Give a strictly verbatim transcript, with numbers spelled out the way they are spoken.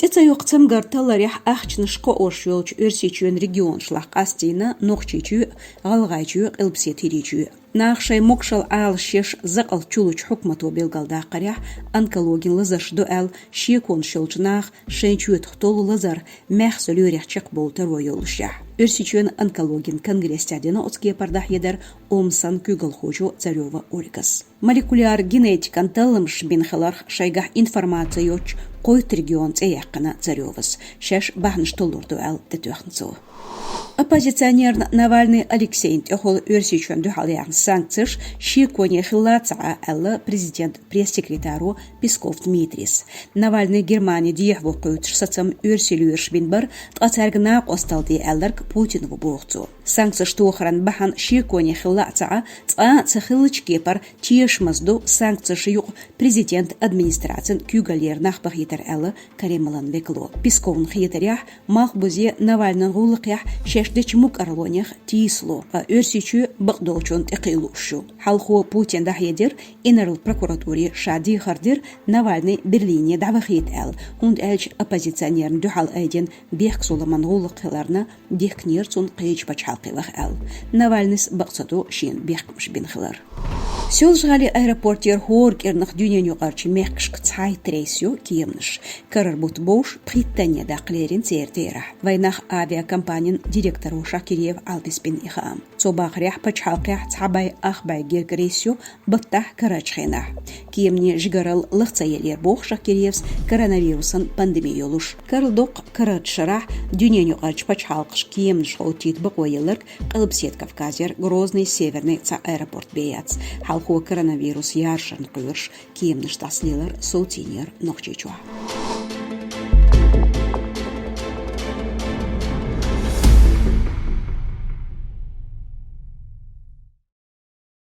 И ца йоккха цамгар талларехь ахчанаш кхоош йолчу Оьрсийчоьнан регионашлахь къастийна Нохчийчоь, ГӀалгӀайчоь, Къилбаседа ХӀирийчоь. Наха шайн могашалла Ӏалашъеш закъалт чулучу хьукмато билгалдаккхарехь, онкологин лазарш ду аьлла шеконаш йолчу наха шайн чоьтах толу лазар маьхза лоьрех чекхбовла таро йоллушехь. Оьрсийчоьнан онкологин конгресс тӀедина оцу кепара дӀахьедар ОМС-ан куьйгалхочо Царёва Ольгас. Молекуляр генетикан талламаш бина хиларх шайгахь информаци йоцчу кхойтта регион цӀе яьккхина Царёвас, шаьш бахьанаш толлур ду аьлла тӀетоьхна цо. Оппозиционерна Навальный Алексейна тӀехула Оьрсийчоьнна дуьхьал яьхна санкцеш шеконе хилла ца Ӏа аьлла президент пресс-секретаро Песков Дмитрийс. Навальный Германи дехьаво кхуьйсуш сацам оьрсий лоьраш бина бара, ткъа цаьрга накъосталла де аьлларг Путин ву боху цо. Санкцеш тохаран бахьана шеконе хилла ца Ӏа, цкъа а ца хиллачу кепара тешамаза ду санкцеш юкъа президент администрацин куьйгаллера нах бахийтар аьлла Кремлан векало. Песковна хетарехь, малхбузе Навальнан гӀуллакхехь шаьш дечу мукӀарлонех тийсало, ткъа Оьрсийчоь бакъдолчунна тӀекхиа лууш ю. Хьалхо Путин дӀахьедира, инарла прокуратуре ша дехар дира, Навальный Берлине дӀавахийта аьлла, хӀунда аьлча оппозиционерна дуьхьал айдина бехк-зуламан гӀуллакх хиларна, дихкинера цунна кхечу пачхьалкхе ваха аьлла. Навальныйс бакъ ца до шена бехкамаш бина хилар. Соьлжа-ГӀалин аэропортера хӀора кӀирнах дуьненаюкъарчу мехкашка цхьайтта рейс йо кеманаш. Карара бутт бовш пхийттанне даккха лерина церан терахь. Вайнах авиакомпанин директоро Шакирьев Ӏалбис бина и хаам. Цо бахарехь, пачхьалкхехь цхьа бӀе ах бӀе гергга рейс йо баттахь карарчу хенахь. Кеманийн жигаралла лаха ца елира боху Шакирьевс коронавирусан пандеми йолуш. Карладоккху карарчу шарахь дуьненаюкъарчу пачхьалкхашка кеманаш гӀовттийта бакъо елларг Къилбаседа Кавказера Грозный, Северный цхьа аэропорт бен яц. Хьалхо коронавирус яржарна кхоьруш кеманаш дӀасалелар совцийнера Нохчийчохь.